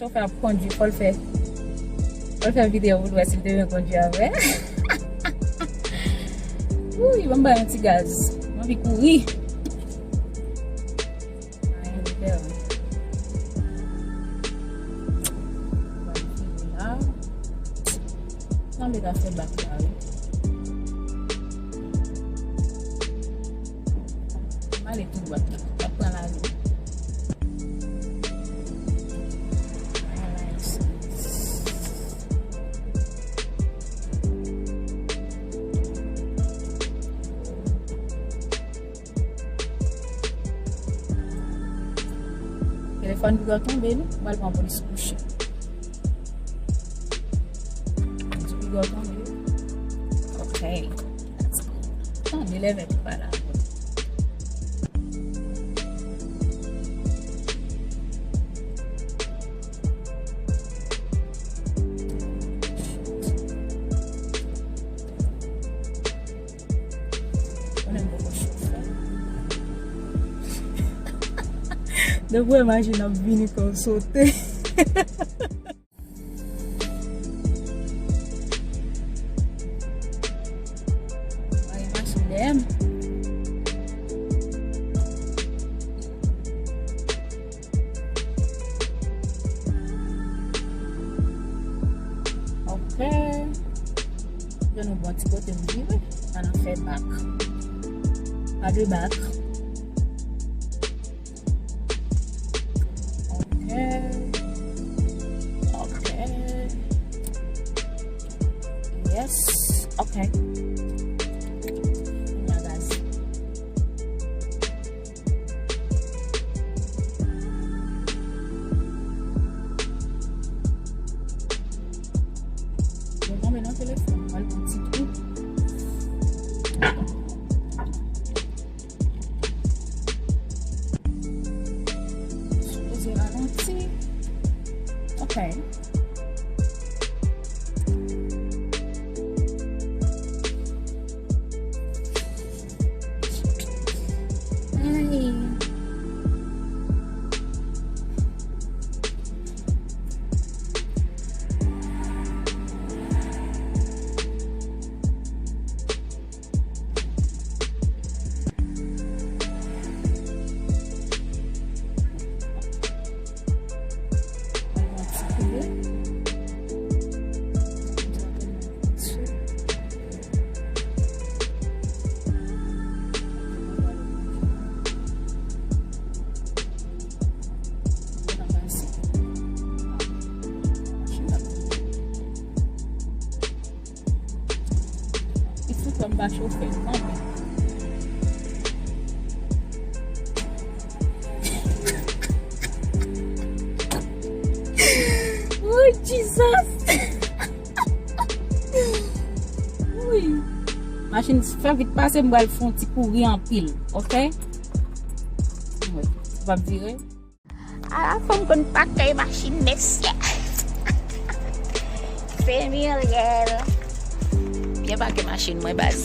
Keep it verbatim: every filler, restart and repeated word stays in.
Chofè ap kondui, fò l fè, fò l fè videyo pou l wè si l te renmen kondui avè. Wouy, ban m bay yon ti gaz. M anvi kouri. Anyen li fè, wi. Mwen vini la. Sanble ta fè bak la, wi. M ale tou dwat la. M ap pran lari. Alright. Telefòn piga tonbe, wi. Mwen al pran polis kouche. Di piga tonbe. Ok. That's good. Tande lè mèt ou pale avè m. Konnen m poko chofè. Depi w wè machin ap vini, fè w sote. Mwen gen machin dèyè m. Ok. Gen yon bon ti kote m vire. Ann fè bak. Pa de bak. Ok. Ok. Yes. Ok. Kounye a, guys. Mwen tonbe nan telefòn, mwen pran ti kou. Sipoze ralanti. Ok. Ay. Li fout wè m pa chofè kanmenm. Ooh, Jesus! Wi. Machin, fè vit pase, m pral fè yon ti kouri anpil, ok? Wi, w ap vire. Ala fanm konn pakèt machin, mesye. Se Muriel. Byen pake machin mwen, baz.